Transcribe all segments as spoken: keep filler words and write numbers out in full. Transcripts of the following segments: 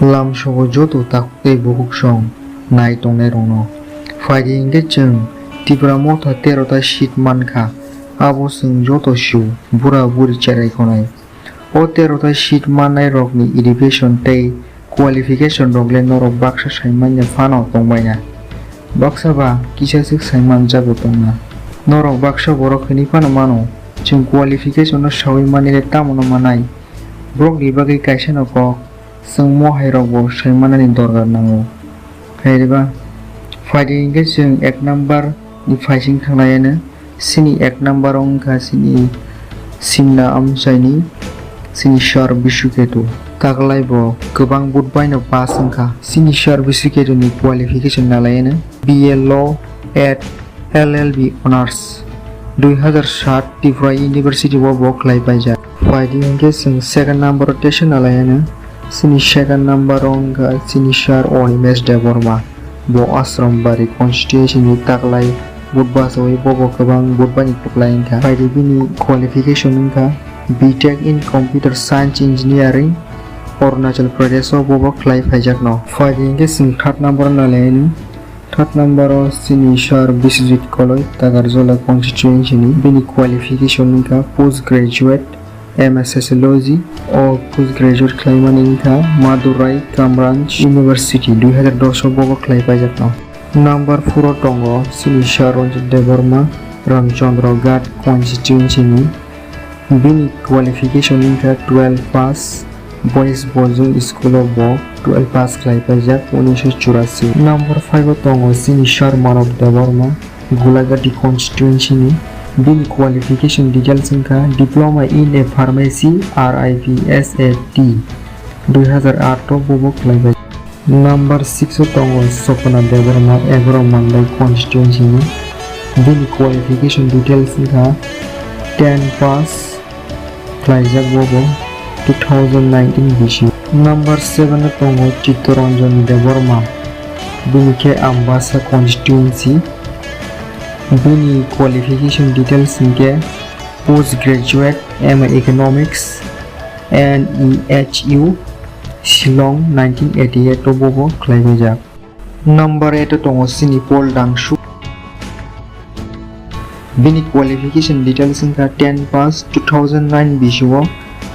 Lamsogo joto takhuk tei bukhuk song nai tongnairokno. Phaidi hinkhe chwng Tipra Motha tero ta seat mankha, abo chwng joto sio, bura buri cherai khonai. O tero ta seat mannairokni education tei qualification rok le norok baksa sai manya phano tongbaina. Baksa ba kisa swk sai manjago tongna. Norok baksa borok hinwi phano mano, chwng qualification no saui mani le tamo no manai. Borokni bagwi kaisa no kok, chwng mo hai rok bo sai manani dorkar nango. Khairiba, phaidi hinkhe chwng ek number ni phaising thanglaiano. Chini ek number o wngkha chini simna amchaini chini sir Bisu Ketu. Taklai bo kwbang vote bai no pass wngkha. Chini sir Bisu Ketu ni qualification nalaiano B A Law at L L B Honours. Dui hazar sat Tripura University o bo khlai paijak. Phaidi hinkhe chwng second number o tesa nalaiano. Chini second number o wngkha chini sir Animesh Debbarma. Bo Ashram Bari constituency ni taklai vote bachaui bobo kwbang vote bai ni kwplai wngkha. Phaidi bini qualification wngkha B Tech in Computer Science Engineering, Arunachal Pradesh o bobo khlai phaijakno. Phaidi hinkhe chwng third number o nalaiano. Third number o chini sir Biswajit Koloi, Takarjala constituency ni. Bini qualification wngkha post graduate M S Sociology. O post graduate khlaimani wngkha Madurai Kamranj University, dui hazar dos o bobo khlai paijakno. Number four o tongo chini sir Ranjit Debbarma, Ramchandra Ghat constituency ni. Bini qualification wngkha twelve pass, Boys Boarding School o bo twelve pass khlai paijak unisho churasi. Number five o tongo chini sir Manav Debbarma, Golaghati constituency ni. Bini qualification details wngkha Diploma in a Pharmacy, R I P S A T, dui hazar aat o bobo khlai paijak. Number six o tongo Sopna Debbarma, Egaroh Mandal constituency ni. Bini qualification details wngkha ten pass khlaijak bobo two thousand nineteen bisi. Number seven o tongo Chittaranjan Debbarma, bini khe Ambasa constituency. Bini qualification details hinkhe post graduate M A Economics, N E H U, Shillong, nineteen eighty-eight o bobo khlai paijak. Number eight o tongo chini Paul Dangsu. Bini qualification details wngkha ten pass two thousand nine bisi o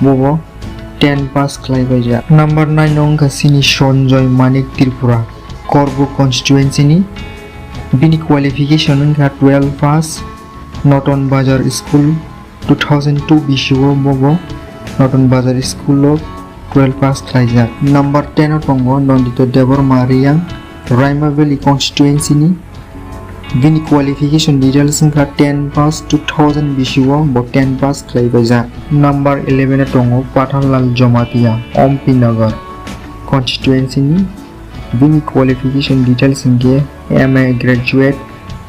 bobo ten pass khlai paijak. Number nine o wngkha chini Sanjoy Manik Tripura, Korbu constituency ni. Bini qualification wngkha twelve pass, Noton Bazar School, two thousand two bisi o bobo Noton Bazar School o twelve pass khlaijak. Number ten o tongo Nandita Debbarma Reang, Raima Valley constituency ni. Bini qualification details wngkha ten pass two thousand bisi o bo ten pass khlai paijak. Number eleven o tongo Pathanlal Jamatia, Ompi Nagar constituency ni. Bini qualification details hinkhe M A graduate,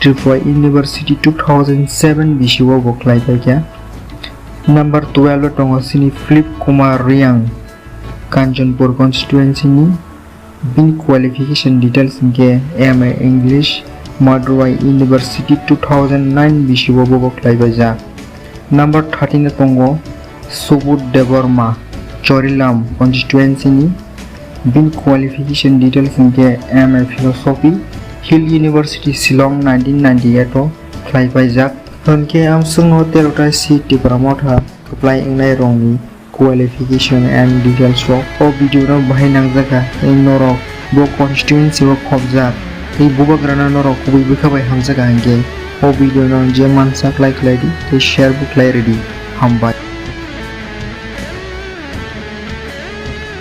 Tripura University two thousand seven bisi o bo khlai paikha. Number twelve o tongo chini Philip Kumar Reang, Kanchanpur constituency ni. Bini qualification details hinkhe M A English, Madurai University two thousand nine bisi o bo khlai paijak. Number thirteen o tongo Subodh Debbarma, Chorilam constituency ni. Bini qualification details hinkhe M A Philosophy, Hill University Shillong nineteen ninety-eight o khlai paijak. Hinkhe amswkno tero ta seat Tipra Motha kwplai wngnai rokni qualification and details rok o video no bahai nangjak kha, tei norok bo constituency o khobjak tei bubagrano norok kubui bwkha bai hamjak kha hinkhe o video no je mansa khlai khlai di tei share bo khlai rw di. Hambai.